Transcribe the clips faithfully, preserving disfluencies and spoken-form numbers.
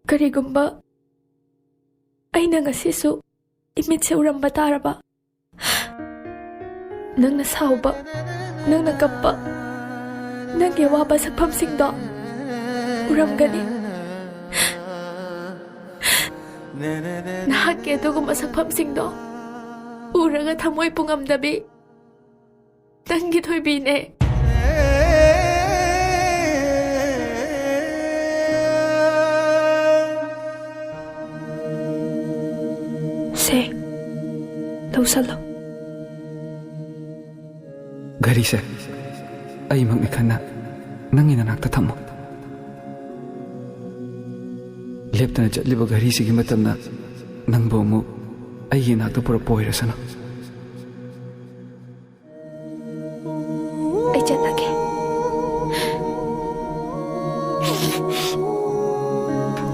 ꯀꯔꯤꯒꯨꯝꯕ ꯑꯩꯅ ꯉꯁꯤꯁꯨ ꯏꯃꯤꯠꯁꯦ ꯎꯔꯝꯕ ꯇꯥꯔꯕ, ꯅꯪꯅ ꯁꯥꯎꯕ, ꯅꯪꯅ ꯀꯞꯄ, ꯅꯪꯒꯤ ꯑꯋꯥꯕ ꯁꯛꯐꯝꯁꯤꯡꯗꯣ ꯎꯔꯝꯒꯅꯤ꯫ ꯅꯍꯥꯛꯀꯤ ꯑꯗꯨꯒꯨꯝꯕ ꯁꯛꯐꯝꯁꯤꯡꯗꯣ ꯎꯔꯒ ꯊꯃꯣꯏ ꯄꯨꯡꯉꯝꯗꯕꯤ ꯅꯪꯒꯤ ꯊꯣꯏꯕꯤꯅꯦ꯫ ꯁꯦ, ꯂꯧꯁꯜꯂꯣ꯫ ꯘꯔꯤꯁꯦ ꯑꯩꯃꯛꯅꯤ ꯈꯟꯅ ꯅꯪꯒꯤ ꯅꯅꯥꯛꯇ ꯊꯝꯃꯣ꯫ ꯂꯦꯞꯇꯅ ꯆꯠꯂꯤꯕ ꯘꯔꯤꯁꯤꯒꯤ ꯃꯇꯝꯅ ꯅꯪꯕꯨ ꯑꯃꯨꯛ ꯑꯩꯒꯤ ꯅꯥꯛꯇ ꯄꯨꯔꯛꯄ ꯑꯣꯏꯔꯁꯅꯨ꯫ ꯑꯩ ꯆꯠꯂꯒꯦ꯫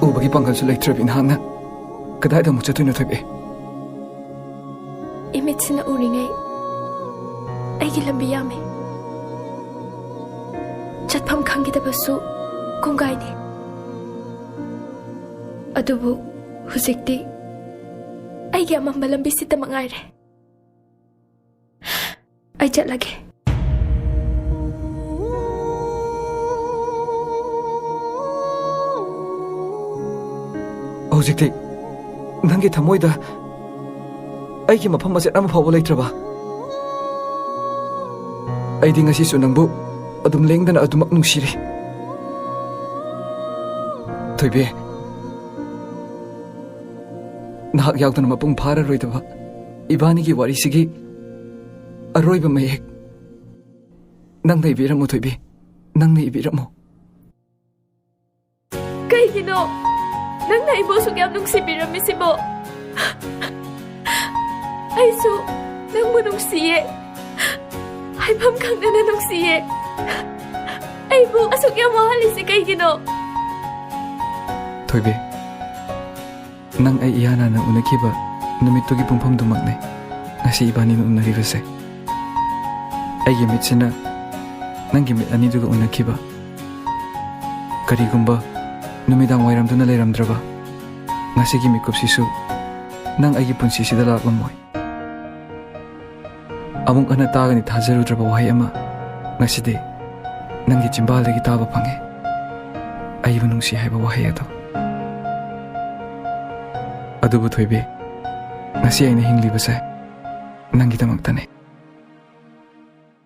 ꯎꯕꯒꯤ ꯄꯥꯡꯒꯜꯁꯨ ꯂꯩꯇ꯭ꯔꯕꯤ ꯅꯍꯥꯛꯅ ꯀꯗꯥꯏꯗ ꯑꯃꯨꯛ ꯆꯠꯇꯣꯏꯅꯣ, ꯊꯣꯏꯕꯤ? ꯏꯃꯤꯠꯁꯤꯅ ꯎꯔꯤꯉꯩ ꯑꯩꯒꯤ ꯂꯝꯕꯤ ꯌꯥꯝꯃꯤ꯫ ꯆꯠꯐꯝ ꯈꯪꯈꯤꯗꯕꯁꯨ ꯀꯣꯡꯒꯥꯏꯅꯤ꯫ ꯑꯗꯨꯕꯨ ꯍꯧꯖꯤꯛꯇꯤ ꯑꯩꯒꯤ ꯑꯃꯝꯕ ꯂꯝꯕꯤꯁꯤꯗ ꯃꯉꯥꯏꯔꯦ꯫ ꯑꯩ ꯆꯠꯂꯒꯦ꯫ ꯍꯧꯖꯤꯛꯇꯤ ꯅꯪꯒꯤ ꯊꯃꯣꯏꯗ ꯑꯩꯒꯤ ꯃꯐꯝ ꯃꯆꯦꯠ ꯑꯃ ꯐꯥꯎꯕ ꯂꯩꯇ꯭ꯔꯕ? ꯑꯩꯗꯤ ꯉꯁꯤꯁꯨ ꯅꯪꯕꯨ ꯑꯗꯨꯝ ꯂꯦꯡꯗꯅ ꯑꯗꯨꯃꯛ ꯅꯨꯡꯁꯤꯔꯤ꯫ ꯊꯣꯏꯕꯤ, ꯅꯍꯥꯛ ꯌꯥꯎꯗꯅ ꯃꯄꯨꯡ ꯐꯥꯔꯔꯣꯏꯗꯕ ꯏꯕꯥꯅꯤꯒꯤ ꯋꯥꯔꯤꯁꯤꯒꯤ ꯑꯔꯣꯏꯕ ꯃꯌꯦꯛ ꯅꯪꯅ ꯏꯕꯤꯔꯝꯃꯨ, ꯊꯣꯏꯕꯤ, ꯅꯪꯅ ꯏꯕꯤꯔꯝꯃꯨ꯫ ꯀꯩꯒꯤꯅꯣ ꯅꯪꯅ ꯑꯩꯕꯨ ꯑꯁꯨꯛ ꯌꯥꯝ ꯅꯨꯡꯁꯤꯕꯤꯔꯝꯃꯤꯁꯤꯕꯣ? ꯑꯩꯁꯨ ꯅꯪꯕꯨ ꯅꯨꯡꯁꯤꯌꯦ, ꯍꯥꯏꯐꯝ ꯈꯪꯗꯅ ꯅꯨꯡꯁꯤꯌꯦ꯫ ꯑꯩꯕꯨ ꯑꯁꯨꯛ ꯌꯥꯝ ꯋꯥꯍꯜꯂꯤꯁꯤ ꯀꯩꯒꯤꯅꯣ? ꯊꯣꯏꯕꯤ, ꯅꯪ ꯑꯩ ꯏꯍꯥꯟ ꯍꯥꯟꯅ ꯎꯅꯈꯤꯕ ꯅꯨꯃꯤꯠꯇꯨꯒꯤ ꯄꯨꯡꯐꯝꯗꯨꯃꯛꯅꯤ ꯉꯁꯤ ꯏꯕꯥꯅꯤꯅ ꯎꯅꯔꯤꯕꯁꯦ꯫ ꯑꯩꯒꯤ ꯃꯤꯠꯁꯤꯅ ꯅꯪꯒꯤ ꯃꯤꯠ ꯑꯅꯤꯗꯨꯒ ꯎꯅꯈꯤꯕ꯫ ꯀꯔꯤꯒꯨꯝꯕ ꯅꯨꯃꯤꯗꯥꯡ ꯋꯥꯏꯔꯝꯗꯨꯅ ꯂꯩꯔꯝꯗ꯭ꯔꯕ ꯉꯁꯤꯒꯤ ꯃꯤꯀꯨꯞꯁꯤꯁꯨ ꯅꯪ ꯑꯩꯒꯤ ꯄꯨꯟꯁꯤꯁꯤꯗ ꯂꯥꯛꯂꯝꯃꯣꯏ꯫ ꯑꯃꯨꯛ ꯍꯟꯅ ꯇꯥꯒꯅꯤ ꯊꯥꯖꯔꯨꯗ꯭ꯔꯕ ꯋꯥꯍꯩ ꯑꯃ ꯉꯁꯤꯗꯤ ꯅꯪꯒꯤ ꯆꯤꯝꯕꯥꯜꯗꯒꯤ ꯇꯥꯕ ꯐꯪꯉꯦ꯫ ꯑꯩꯕꯨ ꯅꯨꯡꯁꯤ ꯍꯥꯏꯕ ꯋꯥꯍꯩ ꯑꯗꯣ꯫ ꯑꯗꯨꯕꯨ ꯊꯣꯏꯕꯤ, ꯉꯁꯤ ꯑꯩꯅ ꯍꯤꯡꯂꯤꯕꯁꯦ ꯅꯪꯒꯤꯗꯃꯛꯇꯅꯦ꯫